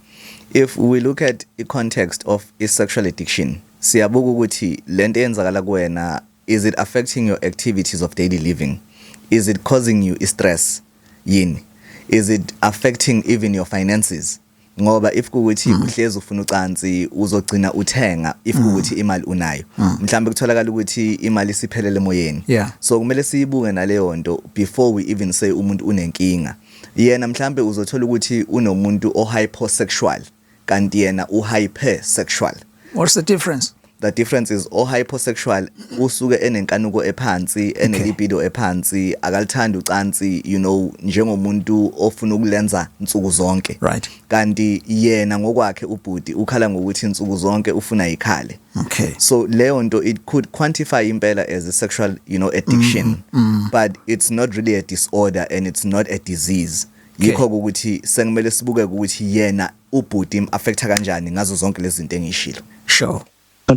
If we look at the context of sexual addiction, siyabuka ukuthi lento eyenzakala kuwena, is it affecting your activities of daily living? Is it causing you stress? Yini? Is it affecting even your finances? Ngoba if kuwukuthi uhlezi ufuna ucansi, uzogcina uthenga if kuwukuthi imali unayo. Mhlambe kutholakala ukuthi imali isiphelele emoyeni. So kumele siyibuke naleyo nto before we even say umuntu unenkinga. Yena mhlambe uzothola ukuthi unomuntu o hyposexual kanti yena u hypersexual. What's the difference? The difference is o hyposexual usuke enenkanuko ephansi, enelibido ephansi, akalithandi ucansi njengomuntu ofuna ukulenza insuku zonke. Kanti yena ngokwakhe ubhuti ukhala ngokuthi insuku zonke ufuna ikhale. So leyo nto, it could quantify impela as a sexual addiction, but it's not really a disorder and it's not a disease. Yikho ukuthi sekumele sibuke ukuthi yena ubhuti im affecta kanjani ngazo zonke lezi zinto engishilo.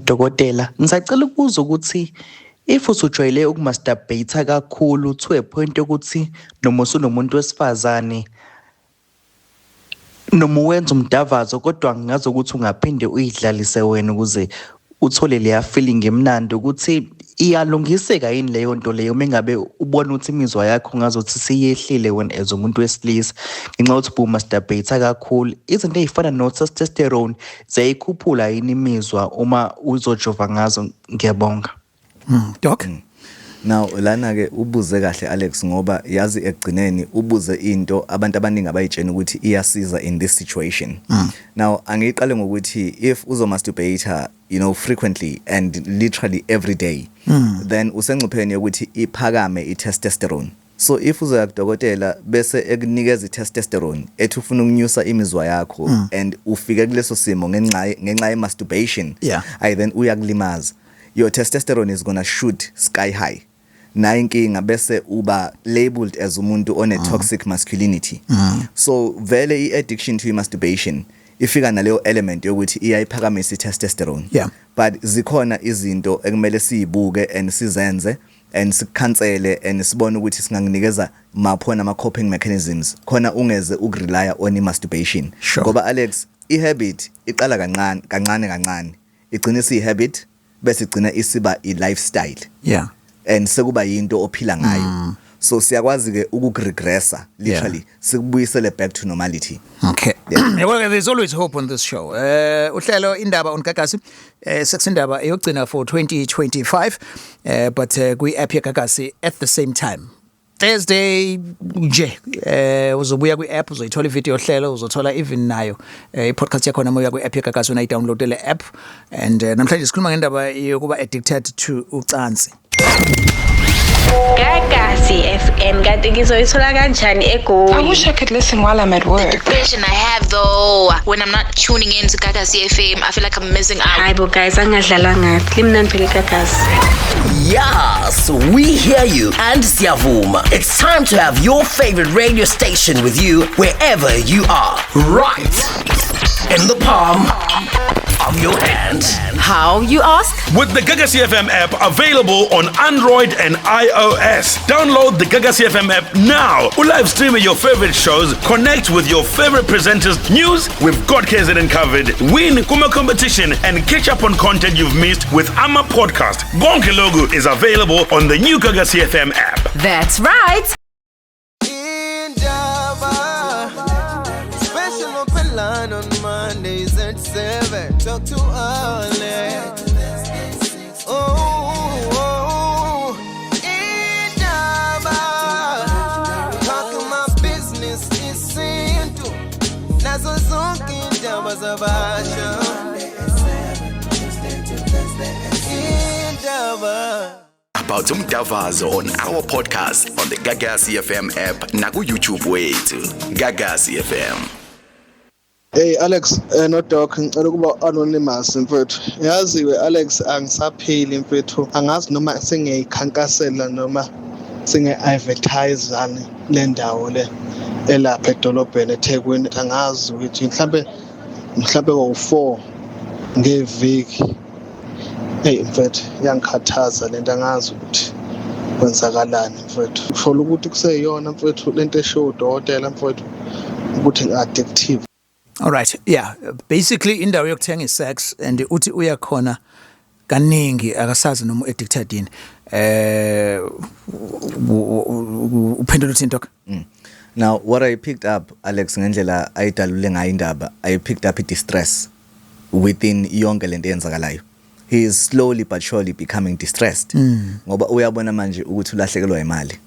Dokotela, ngisacela ukubuza ukuthi if usujwayele ukumasturbate kakhulu to a point yokuthi noma usunomuntu wesifazane noma uwenza umdavazo, kodwa ngingazi ukuthi ungaphinde uyidlalise wena ukuze Uthole leya feeling emnandi ukuthi iyalungiseka yini leyo nto leyo mengabe ubona ukuthi imizwa yakho ngazothi siyehlile wena as umuntu wesilisa ngenxa yokuthi ubumasturbate kakhulu. Izinto ey'fana no-testosterone ziyayikhuphula yini imizwa uma uzojova ngazo? Ngiyabonga. Doc. Now lana ke ubuze kahle, Alex, ngoba yazi ekugcineni ubuze into abantu abaningi abayitshena ukuthi iyasiza in this situation. Now angiqale ngokuthi if uzo masturbate frequently and literally every day, then usengcupheni yokuthi iphakame i-testosterone. So if uzoya kudokotela bese ekunikeza i-testosterone, ethi ufuna ukunyusa imizwa yakho, and ufike kuleso simo ngenxa ye-masturbation, ayi, then uyakulimaza. Your testosterone is gonna shoot sky high, nayo inkinga bese uba labeled as umuntu one toxic masculinity. So vele i-addiction to masturbation ifika naleyo element yokuthi iyayiphakamisa i-testosterone, but zikhona izinto ekumele sizibuke and sizenze and sikhansele and sibone ukuthi singakunikeza maphona ama coping mechanisms khona ungeze ukurely on i-masturbation. Ngoba, Alex, i-habit iqala kancane kancane kancane, igcina isiyi-habit, bese igcina isiba i-lifestyle and sekuba yinto ophila ngayo. So siyakwazi ke ukukuregressa, literally sikubuyisele back to normality. Okay. Yeah. Well, there's always hope on this show. Uhlelo Indaba on Gagasi. Sex Indaba eyogcina for 2025. But kwi app yeGagasi at the same time. Thursday nje uzobuya kwi app, uzoyithola ivideo hlelo, uzothola even nayo i-podcast yakhona moya kwi app yeGagasi, unayi download le app. And namhlanje sikhuluma ngendaba yokuba addicted to ucansi. Gagasi FM, kanti ngizoyithola kanjani eGoli? I wish I could listen while I'm at work. Depression I have though, when I'm not tuning in to Gagasi FM, I feel like I'm missing out. Hayi bo guys, angadlalwa ngathi, limnandi phela iGagasi. Yes, we hear you and siyavuma. It's time to have your favorite radio station with you wherever you are. Right in the palm of your hand. How, you ask? With the Gagasi FM app available on Android and iOS. Download the Gagasi FM app now. Live stream your favorite shows, connect with your favorite presenters, news, we've got KZN covered, win kuma competition, and catch up on content you've missed with ama podcast. Konke lokhu is available on the new Gagasi FM app. That's right. Indaba. Special open line on Mondays at 7. Talk to Alex. Oh, Indaba. Talking my business isintu. Nazo zonke indaba zabasha. Indaba. About umdavazo on our podcast on the Gagasi FM app naku YouTube wethu. Gagasi FM. Hey Alex, no Doc, ngicela ukuba anonymous, mfethu. Yaziwe Alex, angisaphili mfethu. Angazi noma sengiyikhankasela noma singe-advertise le ndawo le elapha edolobheni eThekwini. Angazi ukuthi mhlambe kwawu-4 ngeviki. Hey mfethu, iyangikhathaza lento, angazi ukuthi kwenzakalani mfethu. Uthola ukuthi kuseyiyona mfethu lento eshiwo udokotela mfethu ukuthi ngi-addictive. All right. Yeah, basically indawo yokuthenga isex and uthi uyakhona kaningi, akasazi noma addicted yini. Uphendula uthini, Doc? Now what I picked up, Alex, ngendlela ayidalule ngayo indaba, I picked up i-distress within yonke lento eyenzakalayo. He is slowly but surely becoming distressed. Ngoba uyabona manje ukuthi ulahlekelwa imali.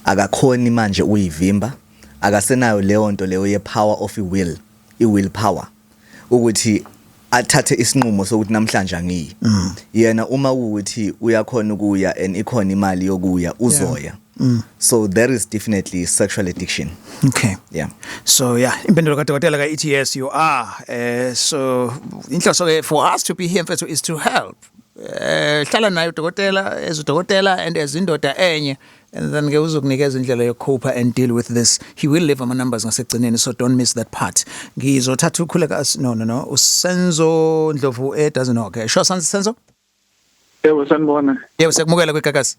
Akakhoni manje uyivimba, akasenayo leyo nto leyo ye power of will, i will power. Ukuthi athathe isinqumo sokuthi namhlanje angiyi. Yena uma ukuthi uyakhona ukuya and ikhona imali yokuya, uzoya. So there is definitely sexual addiction. Okay. Yeah. So yeah, impendulo kadokotela ka ithi yes, you are. So inhloso ke for us to be here mfethu is to help. Hlala nayo udokotela as udokotela and as indoda enye, and then ke uzokunikeza indlela yokucope and deal with this. He will leave ama numbers ngasegcineni, so don't miss that part. Ngizothatha ukhuleka, no, uSenzo Ndlovu e doesn't know. Okay. Sure, Senzo? Yebo, sanibona. Yebo, siyakumukela kwiGagasi.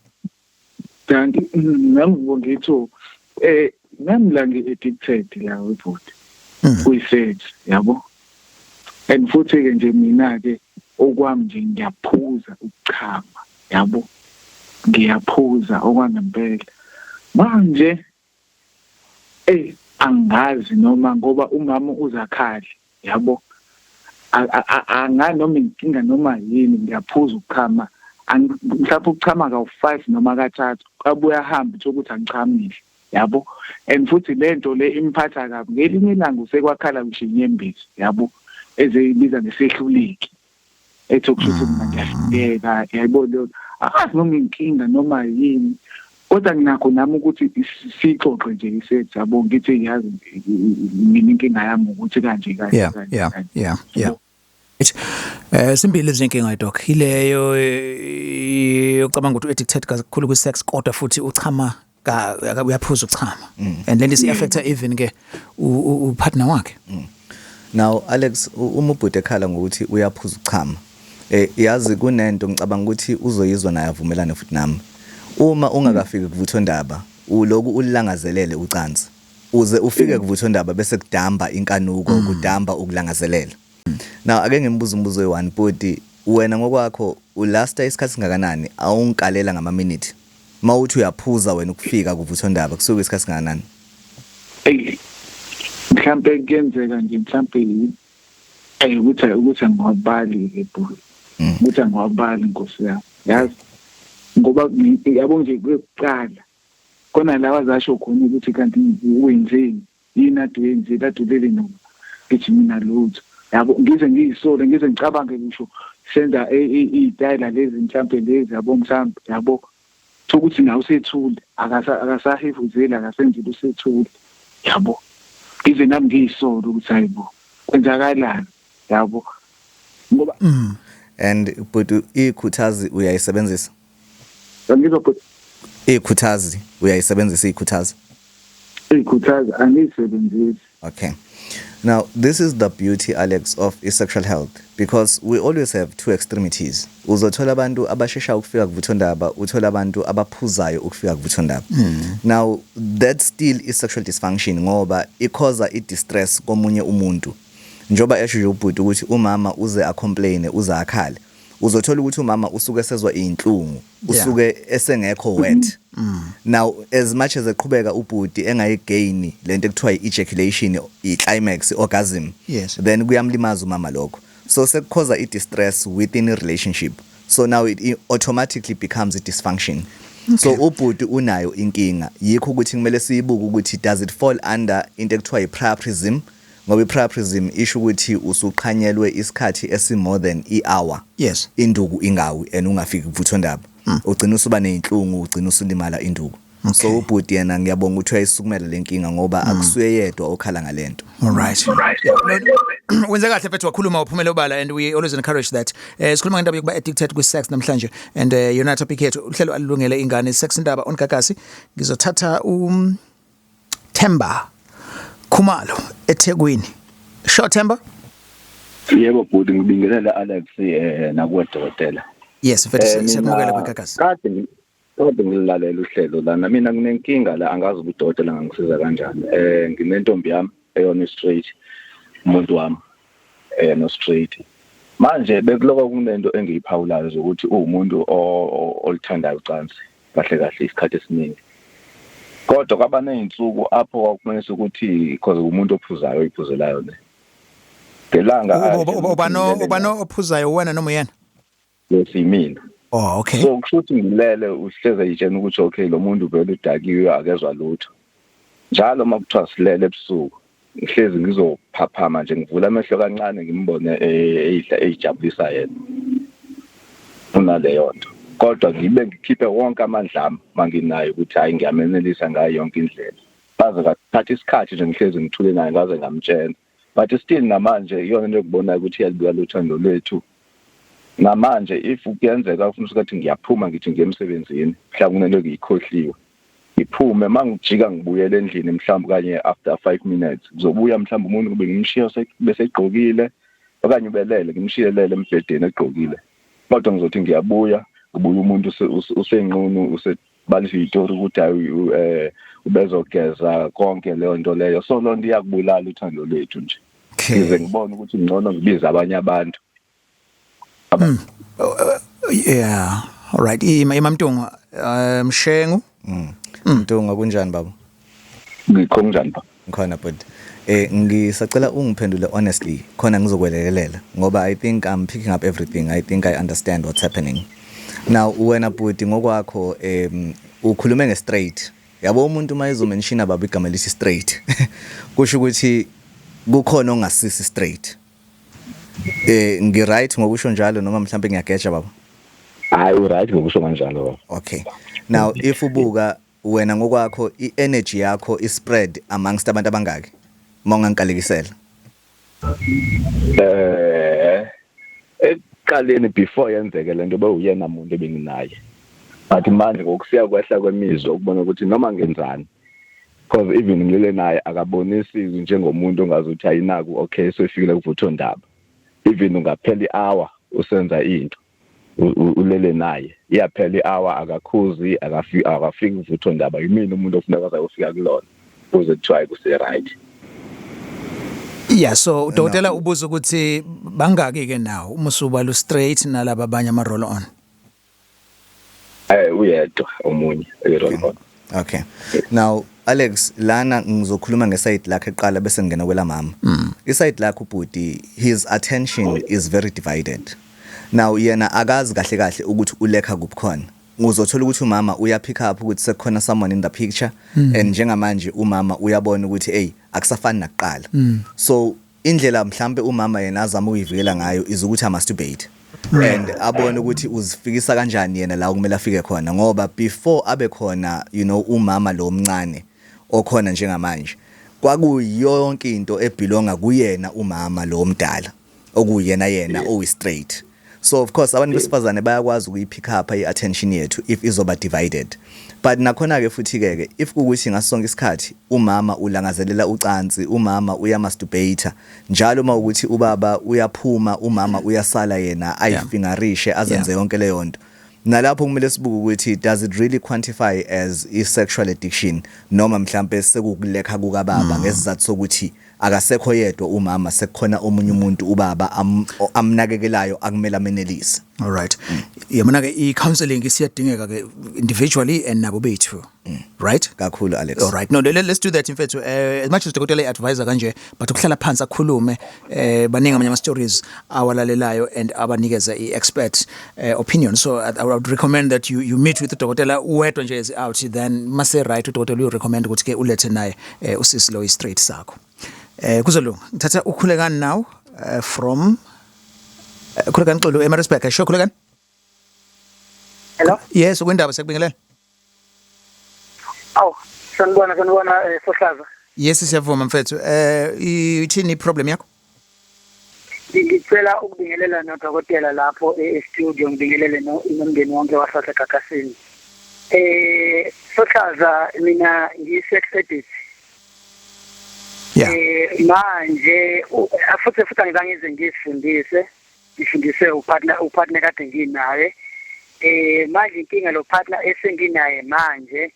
Dankie, nami ngibonga ithuba. Nami la ngi-addicted la webhuti. Kuyi-sex, yabo. And futhi ke nje mina ke Okwami nje ngiyaphuza ukuchama, yabo, ngiyaphuza okwangempela manje. Angazi noma ngoba umama uzakhali, yabo, angazi noma inkinga noma yini. Ngiyaphuza ukuchama, mhlawumbe ukuchama kawu-5 noma kathathu, abuye ahambe ukuthi angichamile, yabo. And futhi lento le imphatha kabi. Ngelinye ilanga usekwakhala ngisho inyembezi, yabo, ezeyibiza ngesehluleki, ethi okusho mina ngiyahluleka, yayibona leyo. Angazi noma inkinga noma yini, kodwa nginakho nami ukuthi sixoxe nje isethi, yabo, ngithi yazi mina inkinga yami ukuthi kanje kanje. Yeah. Simbili izinkinga, doc. Ileyo yokucabanga ukuthi addicted kakhulu kwi sex, kodwa futhi uchama uyaphuza ukuchama, and lento isi affecta even ke u partner wakhe. Now Alex, uma ubhuti ekhala ngokuthi uyaphuza ukuchama, yazi kunento ngicabanga ukuthi uzoyizwa naye avumelane futhi nami. Uma ungakafiki kuvuthondaba, uloku ulilangazelele ucansi uze ufike kuvuthondaba, bese kudamba inkanuko, kudamba ukulangazelela. Now ake ngimbuze umbuzo oyi-one, bhuti: wena ngokwakho ulasta isikhathi singakanani? Awungikalela ngama-minute. Mawuthi uyaphuza wena ukufika kuvuthondaba, kusuke isikhathi singakanani? Ey, mhlambe kuyenzeka nje, mhlambe ukuthi angiwabali ke bhuti, ukuthi angiwabali, nkosi yami, yazi, ngoba yabo nje kuqala khona la wazasho khona ukuthi kanti wenzeni, yini ade wenzile, ade ulele noma, ngithi mina lutho, yabo. Ngize ngiyisole, ngize ngicabange ngisho senza iy'tayela lezi mhlampe lezi, yabo, mhlampe, yabo, ukuthi nawe usethule, akasahefuzeli, akasenzile, usethule, yabo. Ngize nami ngiyisole ukuthi hayibo, kwenzakalani, yabo, ngoba And but ikhuthazi uyayisebenzisa? Angizwa, bhuti. Ikhuthazi uyayisebenzisa, ikhuthazi? Iy'khuthazi angiyisebenzisi. Okay. Now, this is the beauty, Alex, of sexual health, because we always have two extremities. Uzothola abantu abashesha ukufika kuvuthondaba, uthola abantu abaphuzayo ukufika kuvuthondaba. Now, that still is sexual dysfunction ngoba i-causa i-distress komunye umuntu. Njoba esho nje ubhuti ukuthi umama uze a-complain, uze akhale. Uzothola ukuthi umama usuke sezwa inhlungu, usuke esengekho wet. Now as much as eqhubeka ubhuti engayigain lento ekuthiwa i-ejaculation, i-climax, i-orgasm, then kuyamlimaza umama lokho, so seku-causa i-distress within a relationship. So now it automatically becomes a dysfunction. So ubhuti unayo inkinga, yikho ukuthi kumele siyibuke ukuthi does it fall under into ekuthiwa i-priapism, ngoba i-priapism isho ukuthi usuqhanyelwe isikhathi esi more than i-hour, induku ingawi and ungafiki kuvuthondaba, ugcina usuba nezinhlungu, ugcina usulimala induku. So ubhuti yena ngiyabonga ukuthi uyayisukumela lenkinga, ngoba akusuye yedwa okhala ngalento. All right. Yeah, wenze kahle mfethu, wakhuluma, uphumela obala, and we always encourage that. Sikhuluma ngendaba yokuba addicted kwi sex namhlanje, and yona topic yethu, uhlelo alulungele ingane, Sex Indaba on Gagasi. Ngizothatha Themba Khumalo eThekwini. Sure, Themba? Yebo bhuti, ngibingelele Alex nakuwe dokotela. Yes mfethu, siyakumukela kwiGagasi. Kade ngilalela uhlelo lana. Mina nginenkinga la, angazi ukuthi udokotela angangisiza kanjani. Nginentombi yami eyona straight, umuntu wami no straight. Manje bekuloko kunento engiyiphawulayo zokuthi uwumuntu olithandayo ucansi kahle kahle isikhathi esiningi. Kodwa kwaba nezinsuku apho kwakufanele ukuthi, because umuntu ophuzayo, oyiphuzelayo le. Ngelanga Ubano ophuzayo, wena noma uyena? Yes, imina. Oh, okay. So kusho ukuthi ngilele, uhleze yitshena ukuthi okay, lo muntu vele udakiwe, akezwa lutho. Njalo uma kuthiwa silele ebusuku, ngihlezi ngizophaphama nje, ngivula amehlo kancane, ngimbone eyidla, eyijabulisa yena. Unaleyo nto. Kodwa ngibe ngikhiphe wonke amandla ami manginayo ukuthi hayi, ngiyamenelisa ngayo yonke indlela. Baze ngathatha isikhathi nje ngihlezi ngithule naye, ngaze ngamtshela. But still namanje iyona into ekubonayo ukuthi iyalibulala uthando lwethu. Namanje if kuyenzeka ufuna ukuthi ngiyaphuma, ngithi ngiye emsebenzini, mhlawumbe kunento engiyikhohliwe, ngiphume, mangijika ngibuyele endlini mhlawumbe kanye after 5 minutes kuzobuya mhlawumbe umuntu kube ngimshiya bese egqokile okanye ubelele, ngimshiyelele embhedeni egqokile, kodwa ngizothi ngiyabuya, ngibuya umuntu usenqunu, usebalisa izitori ukuthi hayi, ubezogeza, konke leyo nto leyo. So loo nto iyakubulala uthando lwethu nje. Ngize ngibone ukuthi ngcono ngibize abanye abantu. Yeah, all right, ima ima Mntungwa, Mshengu. Mntungwa, kunjani baba? Ngikho, kunjani ba? Ngikhona but ngisacela ungiphendule honestly khona ngizokwelekelela ngoba I think I'm picking up everything. I think I understand what's happening. Now wena bhuti, ngokwakho ukhulume nge-straight, yabo? Umuntu uma ezo-mentiona baba igama lithi straight, kusho ukuthi kukhona ongasisi straight. Ngi-right ngokusho njalo noma mhlawumbe ngiyageja baba? Hayi, u-right ngokusho kanjalo baba. Okay, now if ubuka wena ngokwakho, i-energy yakho i-spread amongst abantu abangaki uma ungangikalekisela? Ekuqaleni, before yenzeke lento, bewuyena muntu ebenginaye, but manje ngokusiya kwehla kwemizwa, ukubona ukuthi noma ngenzani, because even ngilele naye akabonisi njengomuntu ongazuthi ayinaku. Okay, so ifikile kuvuthondaba, even ungaphela i-hour usenza into, ulele naye, iyaphela i-hour akakhuzi, akafiki kuvuthondaba. Yimina umuntu ofuna kwaze ufika kulona kuze kuthiwa kuse right. Yeah, so udokotela ubuza ukuthi bangaki ke nawo uma usubala straight nalaba abanye ama roll on? Uyedwa omunye i-roll on. Okay, now Alex, lana ngizokhuluma nge-side lakhe eqala bese ngingena kwela mama. I-side lakhe ubhuti, his attention is very divided. Now yena akazi kahle kahle ukuthi ulekha kuphi khona. Uzothola ukuthi umama uya pick up ukuthi sekukhona someone in the picture and njengamanje umama uyabona ukuthi hey, akusafani nakuqala. So indlela mhlambe umama yena azama ukuyivikela ngayo is ukuthi a-masturbate and abone ukuthi uzifikisa kanjani yena la kumele afike khona, ngoba before abe khona umama lo omncane okhona njengamanje, kwakuyonke into e-belonga kuyena umama lo omdala, okuyena yena oyi straight. So of course abantu besifazane bayakwazi ukuyi-pick up i-attention yethu if izoba divided, but nakhona ke futhi ke if kukuthi ngaso sonke isikhathi umama ulangazelela ucansi, umama uyamasturbate njalo, uma ukuthi ubaba uyaphuma, umama uyasala yena ayifingarishe, azenze yonke leyo nto, nalapho kumele sibuke ukuthi does it really quantify as i-sexual addiction noma mhlambe sekukulekha kukababa ngesizathu sokuthi akasekho yedwa umama, sekukhona omunye umuntu ubaba amnakekelayo akumele amenelise. All right, yabona ke, i-counseling isiyadingeka ke individually and nabo bethu, right? Kakhulu, Alex. All right, no, let's do that. In fact, as much as dokotela advisor kanje, but ukuhlala phansi akhulume, baningi amanye ama stories awalalelayo and abanikeza i-expert opinion. So I would recommend that you meet with the dokotela wedwa nje as out, then mase right udokotela uyo recommend ukuthi ke ulethe naye usisi lo straight sakho. Kuzolunga. Ngithatha uKhulekani now from Khulekani Xulu eMaritzburg. Sure, Khulekani. Hello. Yes, ukwindaba, sekubingelela. Aw, sanibona, sanibona, Sohlaza. Yes, siyavuma mfethu. Ithini problem yakho? Ngicela ukubingelela nodokotela lapho e-studio, ngibingelele nomndeni wonke wahlahla Gagasini. Sohlaza, mina ngiyi-sex addict. Manje futhi angizange ngize ngizifundise, ngifundise upartner kade nginaye. Manje inkinga, lo partner esenginaye manje,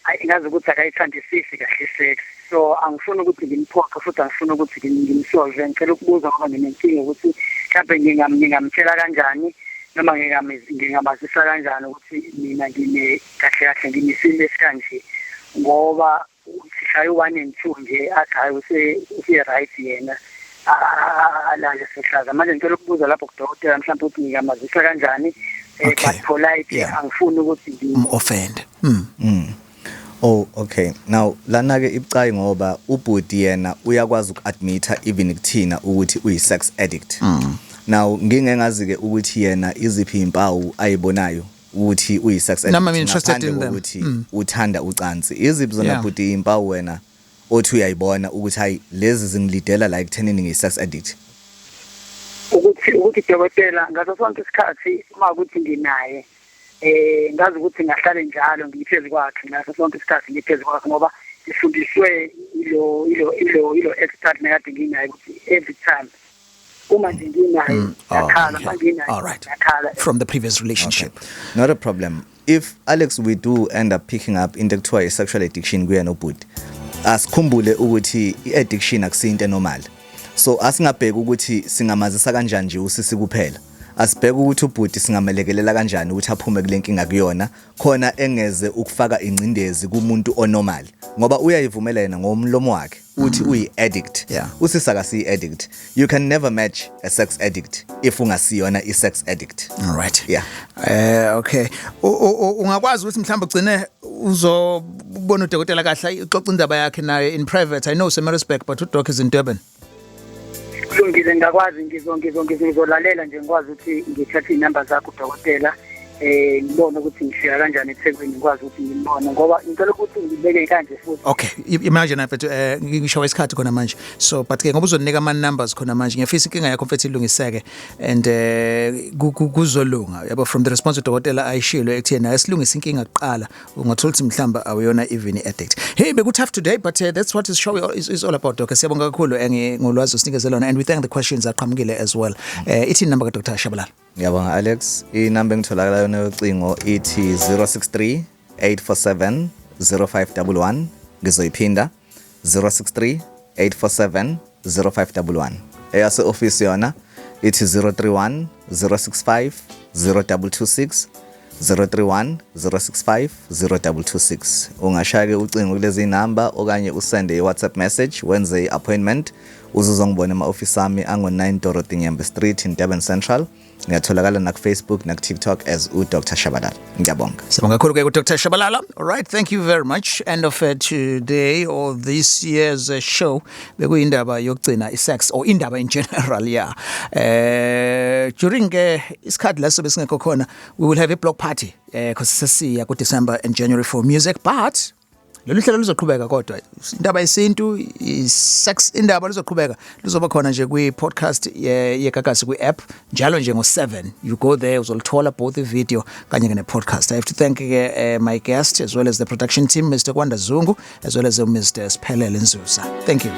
ayi, ngazi ukuthi akayithandisisi kahle sex. So angifuni ukuthi ngimphoqe futhi angifuni ukuthi ngimsolve. Ngicela ukubuza ngoba nginenkinga ukuthi mhlawumbe ngingamtshela kanjani noma ngingamazisa kanjani ukuthi mina ngine kahle kahle nginesimo esikanje, ngoba sishaye u-one and two nje, athi hayi, use-right yena, alale Sohlaza. Manje ngicela ukubuza lapho kudokotela mhlawumbe ukuthi ngingamazisa kanjani, but polite, angifuni ukuthi Offend. Oh, okay. Now lana ke ibucayi ngoba ubhuti yena uyakwazi uku-admita even kuthina ukuthi uyi sex addict. Now ngingengazi ke ukuthi yena iziphi impawu ayibonayo ukuthi uyi sex addict Nami I'm interested in ngaphandle them. kokuthi uthanda ucansi. Iziphi zona bhuti impawu wena othi uyayibona ukuthi hayi, lezi zingilidela la ekuthenini ngiyi sex addict? Ukuthi dokotela, ngaso sonke isikhathi uma ukuthi nginaye, ngazi ukuthi ngahlale njalo ngiphezulu kwakhe, ngaso sonke isikhathi ngiphezulu kwakhe, ngoba ngifundiswe ilo expert nakade nginaye ukuthi every time uma nje nginaye ngiyakhala, uma nginaye ngiyakhala. From the previous relationship. Okay. Not a problem. If Alex, we do end up picking up into ekuthiwa i-sexual addiction kuyena ubhuti, asikhumbule ukuthi i-addiction akusinto enormal. So asingabheki ukuthi singamazisa kanjani nje usisi kuphela. Asibheke ukuthi ubhuti singamelekelela kanjani ukuthi aphume kule nkinga kuyona, khona engeze ukufaka ingcindezi kumuntu onormal, ngoba uyayivumela yena ngomlomo wakhe uthi uyi-addict. Usisi akasiyi-addict. You can never match a sex addict if ungasiyona i-sex addict. All right. Yeah. Okay. Ungakwazi ukuthi mhlawumbe ugcine uzobona udokotela kahle, uxoxa indaba yakhe naye in private. I know Maritzburg, but udoc is in Durban. Kulungile, ngakwazi, ngizolalela nje, ngikwazi ukuthi ngithathe iy'namba zakho udokotela, ngibone ukuthi ngifika kanjani eThekwini, ngikwazi ukuthi ngimbone, ngoba ngicela ukuthi ngibeke kanje futhi. Okay, imagine mfethu, ngisho isikhathi khona manje. So but ke ngoba uzonika ama numbers khona manje, ngiyafisa inkinga yakho mfethu ilungiseke and kuzolunga. Yabo, from the response udokotela ayishilo ekutheni asilungise inkinga kuqala, ungathola ukuthi mhlamba awuyona even addict. Hey, beku tough today, but that's what this show is all about, doc. Siyabonga kakhulu ngolwazi osinikeze lona and we thank the questions aqhamukile as well. Ithi number ka Dr. Shabalala. Ngiyabonga, Alex. Inamba engitholakala yona yocingo ithi 063 847 0511. Ngizoyiphinda, 063 847 0511. Eyase office yona ithi 031 065 0226, 031 065 0226. Ungashaya ke ucingo kulezi namba okanye usende i-WhatsApp message, wenze i-appointment, uzozongibona ema-office ami ango-9 Dorothy Nyembe Street in Durban Central. Ngiyatholakala naku-Facebook naku-TikTok as uDr Shabalala. Ngiyabonga. Sibonga kakhulu ke ku-Dr. Shabalala. All right, thank you very much. End of today or this year's show. Bekuyindaba yokugcina, i-sex or indaba in general, yeah. During isikhathi leso besingekho khona, we will have a block party because sesiya ku December and January for music, but lolu hlelo luzoqhubeka, kodwa indaba yesintu, i-sex indaba luzoqhubeka, luzoba khona nje kwi-podcast yeGagasi kwi-app njalo nje ngo-7. You go there, uzolithola both i-video kanye ne-podcast. I have to thank my guest as well as the production team, Mr Kwanda Zungu as well as Mr Siphelele Nzuza. Thank you.